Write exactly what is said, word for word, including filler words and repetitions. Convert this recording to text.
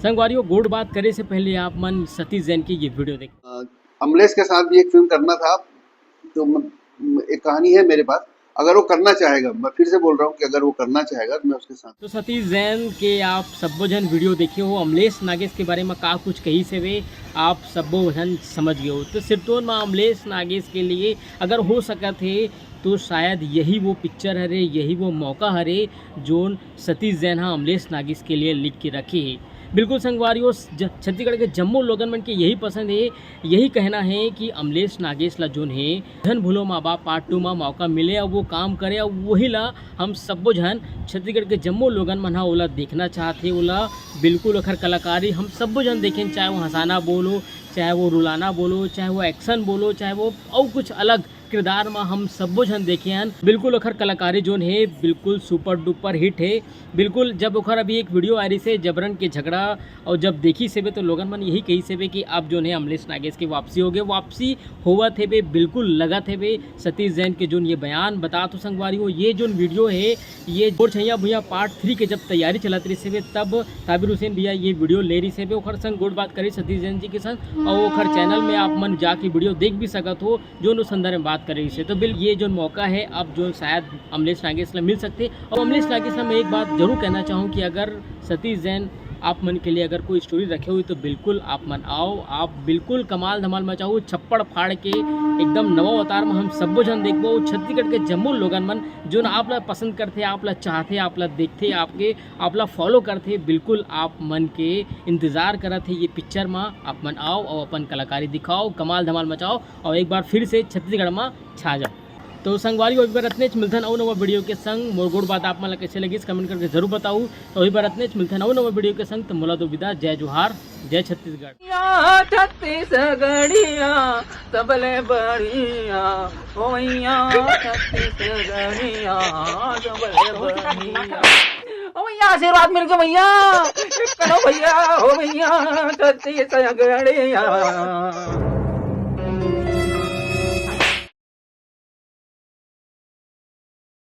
संगवारियों, गोठ बात करे से पहले आप मन सतीश जैन के ये वीडियो देख। अमलेश के साथ भी एक फिल्म करना था, तो एक कहानी है मेरे पास। अगर वो करना चाहेगा, मैं फिर से बोल रहा हूँ कि अगर वो करना चाहेगा तो मैं उसके साथ। तो सतीश जैन के आप सब्बो झन वीडियो देखे हो, अमलेश नागेश के बारे में का कुछ कहिस हवे, आप सब्बो झन समझ गए हो। तो सिरतोन में अमलेश नागेश के लिए अगर हो सकत हे तो शायद यही वो पिक्चर हरे, यही वो मौका हरे जोन सतीश जैन हा अमलेश नागेश के लिए लिख के रखे हे। बिल्कुल संगवारियों, छत्तीसगढ़ के जम्मो लोगन मन के यही पसंद हे, यही कहना हे कि अमलेश नागेश ला जोन हे धन भूलो माँ बाप पार्ट टू मा मौका मिले, अउ वो काम करे, अउ वही ला हम सब्बो झन छत्तीसगढ़ के जम्मो लोगन मन हा ओला देखना चाहत हे। ओला बिल्कुल ओखर कलाकारी हम सब्बो झन देखेन, चाहे वो हंसाना बोलो, चाहे वो रुलाना बोलो, चाहे वो एक्शन बोलो, चाहे वो अउ कुछ अलग किरदार मा हम सब्बो झन देखे हन। बिल्कुल ओखर कलाकारी जोन हे बिल्कुल सुपर डुपर हिट हे। बिल्कुल जब ओखर अभी एक वीडियो आ रही से जबरन के झगड़ा, और जब देखिस हेबे तो लोगन मन यही कहिस हेबे कि अब जोन हे अमलेश नागेश के वापसी हो गए, वापसी होवत हेबे, बिल्कुल लगत हेबे। सतीश जैन के जोन ये बयान बता तो संगवारी हो, ये जोन वीडियो हे ये गोठ छैया भुइया पार्ट थ्री के जब तैयारी चलत रही से तब साबिर हुसैन भैया ये वीडियो ले रही से ओखर संग गोठ बात करी सतीश जैन जी के संग, और ओखर चैनल में आप मन जाके वीडियो देख भी सकत हो जोन उस संदर्भ में बात करे से। तो बिल ये जोन मौका हे अब जोन शायद अमलेश नागेश ला मिल सकथे। और अमलेश नागेश ला मैं एक बात जरूर कहना चाहूँ कि अगर सतीश जैन आप मन के लिए अगर कोई स्टोरी रखे हुई तो बिल्कुल आप मन आओ, आप बिल्कुल कमाल धमाल मचाओ, छप्पड़ फाड़ के एकदम नवा अवतार में हम सब्बो झन देखबो। छत्तीसगढ़ के जम्मो लोगन मन जोन आप ला पसंद करथे, आप ला चाहथे, आप ला देखथे, आपके आप ला फॉलो करथे, बिल्कुल आप मन के इंतजार करत हे ये पिक्चर मा। आप मन आओ और अपन कलाकारी दिखाओ, कमाल धमाल मचाओ और एक बार फिर से छत्तीसगढ़ मा छा जाओ। तो संगवारी हो, एक बार अतनेच मिलथन अउ नवा वीडियो के संग। मोर गोठ बात आप मन ला कैसे लगिस कमेंट करके जरूर बताओ। तो एक बार अतनेच मिलथन अउ नवा वीडियो के संग। तो मोला दो विदा, जय जोहार, जय छत्तीसगढ़। या छत्तीसगढ़िया सबले बढ़िया, ओ भैया छत्तीसगढ़िया सबले बढ़िया। ओ भैया आशीर्वाद मिल गया भैया, करो भैया, ओ भैया छत्तीसगढ़िया।